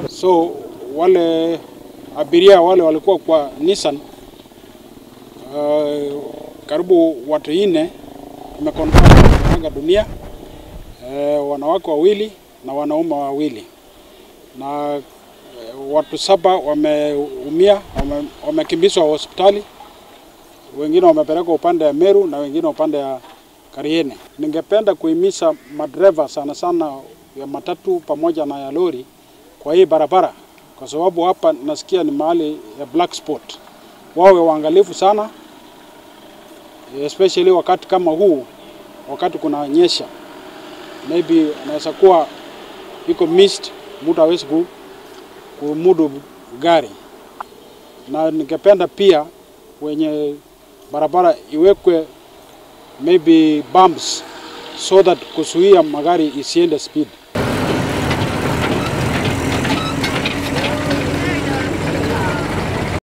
So wale abiria wale walikuwa kwa Nissan karibu watu 4 wamekonfirm dunia, wanawake wawili na wanaume wawili, na watu 7 wameumia, wamekimbizwa hospitali, wengine wamepelekwa upande ya Meru na wengine upande ya Kariene. Ningependa kuhimiza madereva sana sana ya matatu pamoja na ya lori kwa hii barabara, kwa sababu hapa nasikia ni mahali ya black spot. Wawe waangalifu sana, especially wakati kama huu, wakati kuna nyesha, maybe anaweza kuwa iko mist, mtu hawezi kumudu gari. Na ningependa pia wenye barabara iwekwe maybe bumps so that kuzuia magari isiende speed.